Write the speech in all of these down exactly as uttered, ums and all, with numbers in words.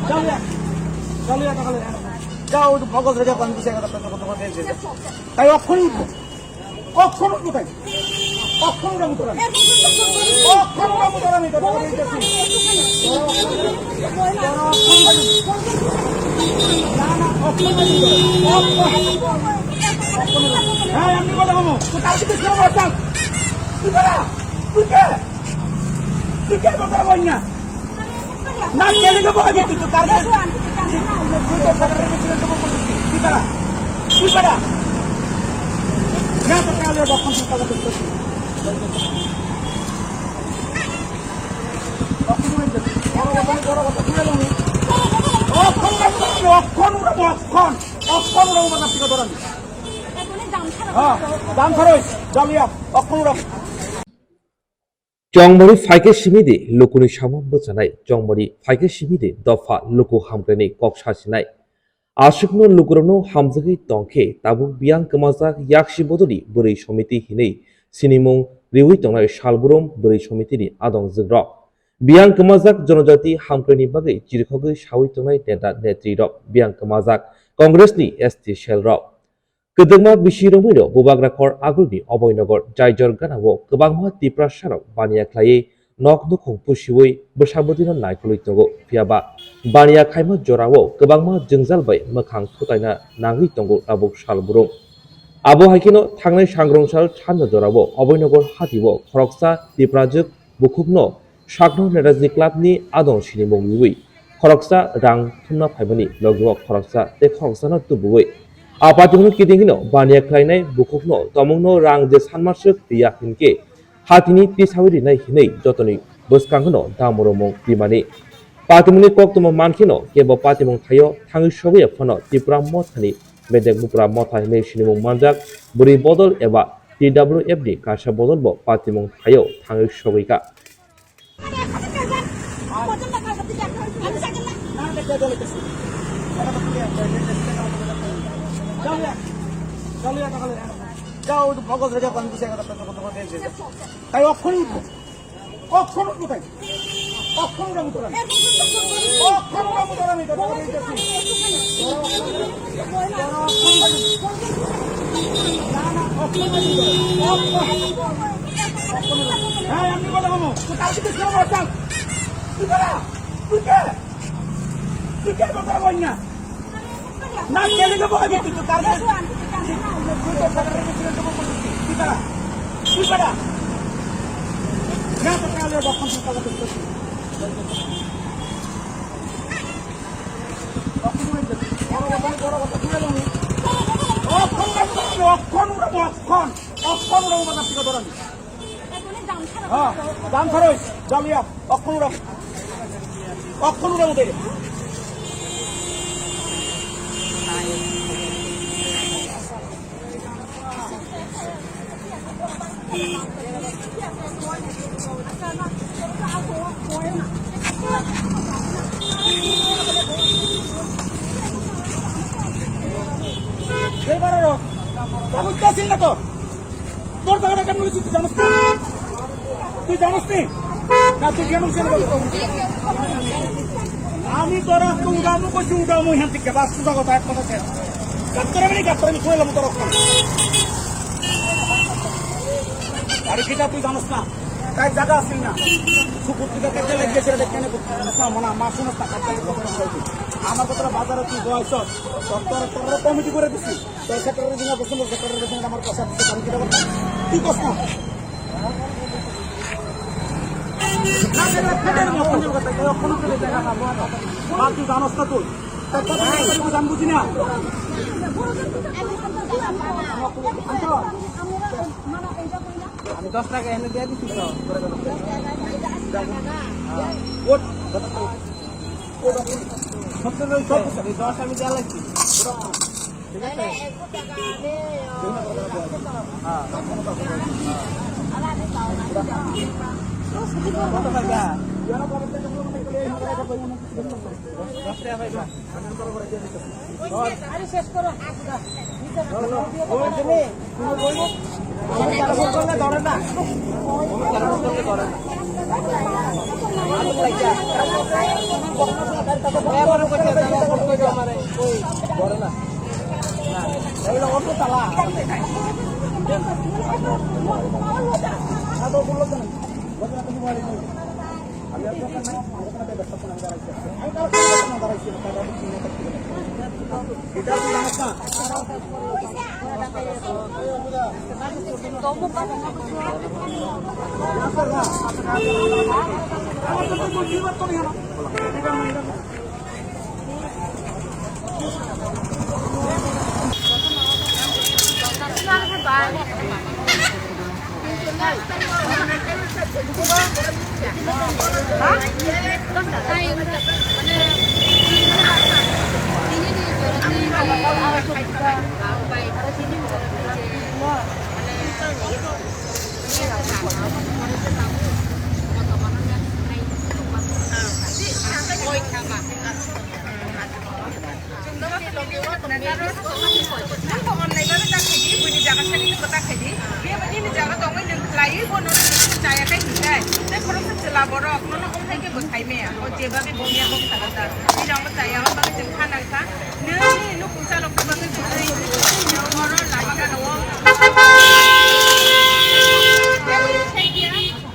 Jao, ya. Jao, ya, takale, ya. Jao, itu bagos raja, pan bisa kata, kata, kata, kata, kata. Tayo, phone. Okhon utai. Okhon utai mutara. Okhon utai mutara ni kata kata itu. Hai, yang ni kata kamu. Kita kita semua datang. Kita. Kita. Kita kata banyak. Na, kele ka boy, tu, tu, target. Kita. Kita. Na, tu, kele ka boy, tu, tu. Ha, dam kharoi, jaliya, okhon ura. Chongmori phaikhe simi di lukuni samung bwchanai, chongmori phaikhe simi di dopha luku hamkrai ni kok sasinai. Aswkno lukurokno hamjagwi tongkhe tabuk biyang kwmajak yaksi bodoli bwrwi somiti hinwi sinimung riwi tongnai salbrum bwrwi somiti ni adong jwkrok. Biyang kwmajak jonojati hamkrai ni bagwi chirikhogwi sawi tongnai neta netri rok biyang kwmajak Congress ni S T cell rok. Kwdwkma bisi romwino Bubagrakhor agulni Oboynagar Jaijor ganao kwbangma Tiprasarok baniya khlaiwi nok nukhung pusiwi bwsabwdwino naikolwi tongo. Phiyaba baniya khaima jorao kwbangma jwngjal bai mwkhang thutaina nangwi tongo tabuk salbrum. Abo hai kheno thangnai sangrong sal thanda jorao Oboynagar hatio khoroksa Tiprajwk bukhukno Sakno Netaji Club ni adong sinimung riwi khoroksa rang thumna phaimani logi o khoroksa tei khoroksano tubuwi a patimungno kitingino baniya khlainai bukhukno tomungno rang je sanmaswk riya hinkhe hatini tisawi rinai hinwi jotoni bwskango damoromung rimani. Patimungni koktwma mankheno kebo patimung thaio thangwi sogwi phano Tipra Mothani bedek bupra motha hinwi sinimung manjak bwrwi bodol eba T W F ni kaisa bodol bo patimung thaio thangwi sogwi kha. Jao, itu bagos raja, pan bisa kata, kata, kata, kata, kata. Tayo, okhon utai. Okhon utai. Okhon utai mutara. Okhon utai mutara ni kata, kata, kata. Hai, yang ni kata kamu. Kita kita semua datang. Kita, kita, kita kata banyak. Na, kele ka boy, tu, tu, target. Kita, kita. Na, tu, kele ka boy, tu, tu, tu. Ha, dam kharoi, jaliya, okhon ura. Okhon ura mode. Ebar aro, tabuk ta sin na to. Tor jaga da kemno tuj janos na? Tuj janos ni? Na tuj janos ni? Ami tora tu udamu ko si udamu hen tik ke bas tu jaga ta ek kota se. Kat kore bani kat kore ni koi lamu tora. Are kita tuj janos na? Tai jaga asil na? Sukur tu jaga kele gese dekhe ne ko. Sa mana ma sunas na kat kore ko. Amar ko tora bazar tu boy so. Tor tor tor committee kore disi. Tei secretary jingga bosong, secretary bosong amar kasa dise kami kita kota. Tui kosna. Tui janos na tui? Tei kota tui bujan buji na? Anto. Ami dos taka ene dia di situ. Good. Sottor roise, dos ami dia lagi. Nang bo online bai ta khaidi, buini jaga sani nang bo ta khaidi. Bini jaga tongwi nang khlaiwi bo no chaya khai hinkhe. Tei khoroksa chwla borok nono omo hai khe bo sai maya. O jeba khe bo miya bo khala ta. Bini omo chaya o bagwi chwng kha nang kha. Nini nuk cha rok bagwi chwng oro lama gana o.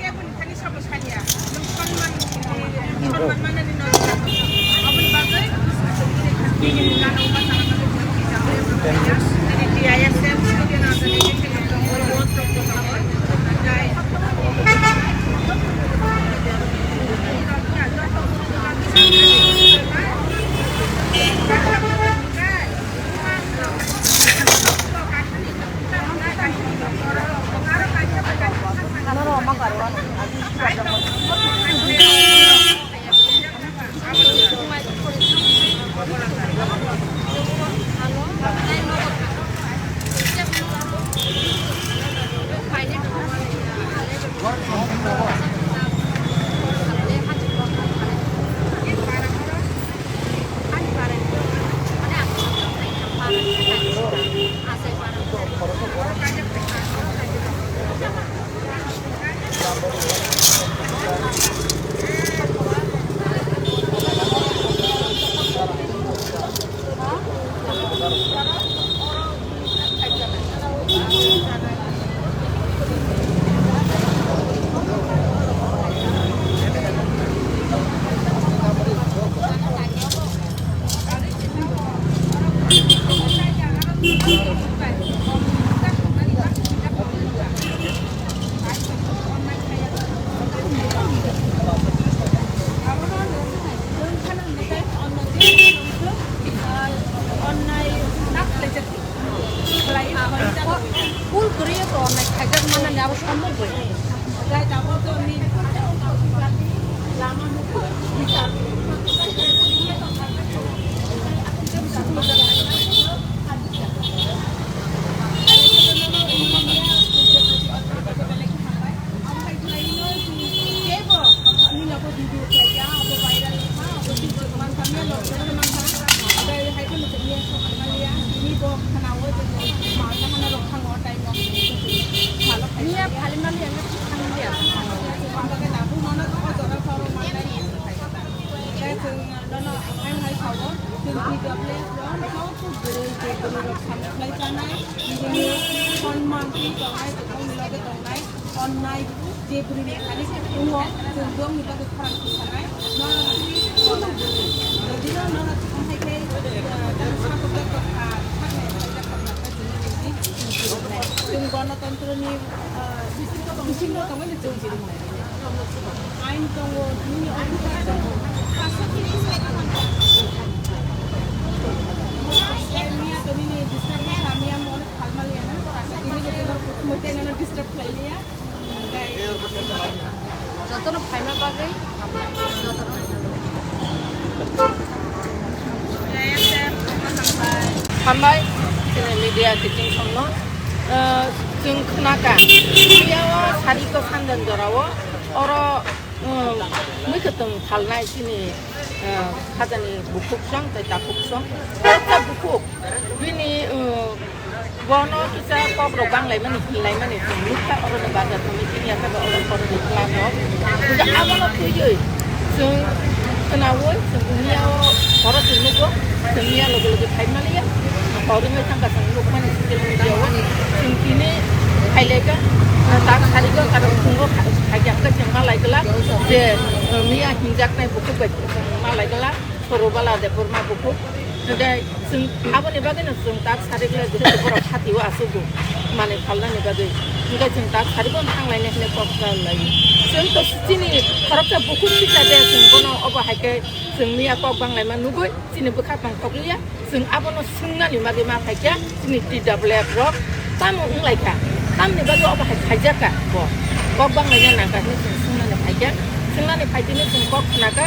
Keboni thani sabo sanya. Nwng sonman, sonman manani no. Aboni bagwi, T I S F, student organization rok tongo, youth rok tongo. Tei Full kwrwi o tongnai khaijak manani abo samung bai. Miya phali mali ang thang liya. Sonman twi tongnai, tongmani loge tongnai, onnai, je bwrwini thani se tongo, chwng bongni bagwi khorang thwknai, norok twi kono bwrwi. Jodi no norok thwkmai khe, eh, tamo sakhuda tongkha, saknai khaijak tongkha, chwng bini bagwi chwng gonotantroni, eh, bisingo tongmani chwng chini. Ain tongo, nini officer tongo. Miya to nini disturb kha, miya mo phalmaliya na, tini bo disturb khlai liya. Jotono phaima bagwi, jotono phaima bagwi. Hambai, chini media kiching songno, eh, chwng khnaka, media o sari ko sandan jorao, oro, eh, mui kwtwng phalnai chini, eh, khajani bukhuk song tei takhuk song, kisa bukhuk, bini, eh, Bono kisa kok rok bang lai mani, hin lai mani, chwng nukha oro ni bazar committee ni yaphai bo oro oro ni class rok. Hingke abono twiwi Chwng khwnaui, chwng wngya o, horo chwng nukgo, chwng wngya loge loge phai maliya. Hor wngwi thangkha chwng nukmani social media o. Chwng tini phailaika, tak sarigo, karon phungo phai-, phaikha hwnkhe chwng malai glak je, miya hinjaknai bukhuk bai chwng malai glak, Sorobala Debbarma bukhuk. Hwnkhe chwng aboni bagwino chwng tak sari glak, jehetu borok hatio aswkgo manwi phalnani bagwi. Hwnkhe chwng tak saribo thanglainai hinwi kok salaio. Chwng to chini khoroksa bukhuk sika de, chwng bono obo hai khe chwng miya kok banglaima nugwi chini bwkha tongthokliya. Chwng abono swngnani bagwi ma phaikha chini T W F rok. Tamo wnglaikha? Tamni bagwi obo hai khaijakha bo? Kok banglaina nangkha hinwi chwng swngnani phaikha. Swngnani phaitini chwng kok khnakha,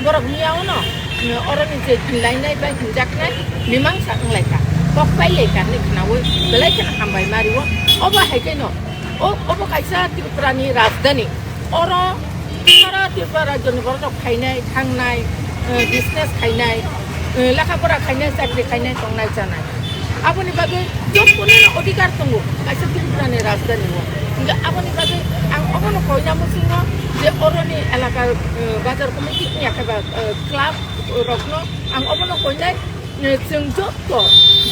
borok miya ono, mm, oroni je hinlainai bai hinjaknai mimangsa wnglaikha, kok pailaikha hinwi khnaui belai kheno hambai mario. Obo hai kheno, o, obo kaisa Tripurani rajdhani. Oro sara Tripura rajyoni borok rok phainai, thangnai, eh, business khainai, eh, lekha pora khainai, chakri khainai, tongnai chanai. Aboni bagwi jotono adhikar tongo kaisa Tripurani rajdhani o. Hingke aboni bagwi ang obono koina muchungo je oroni elaka, eh, bazar committee wngya khe ba, eh, club rokno ang obono koinai, eh, chwng joto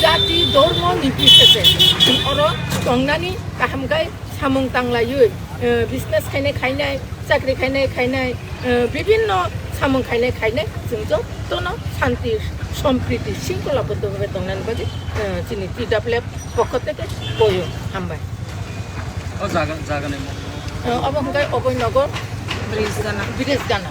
jati, dhormo, nirbichese chwng oro tongnani kaham khe samung tanglaiwi, eh, business khainai khainai, chakri khainai khainai, eh, bibinno samung khainai khainai, chwng jotono shanti, sompriti, shingkhola boddo bhabe tongnani bagwi, eh, chini T W F pokho theke koyo. Hambai. O jaga, jagani mung? Eh, obo hwnkhe Oboi Nagar Bridge gana. Bridge gana.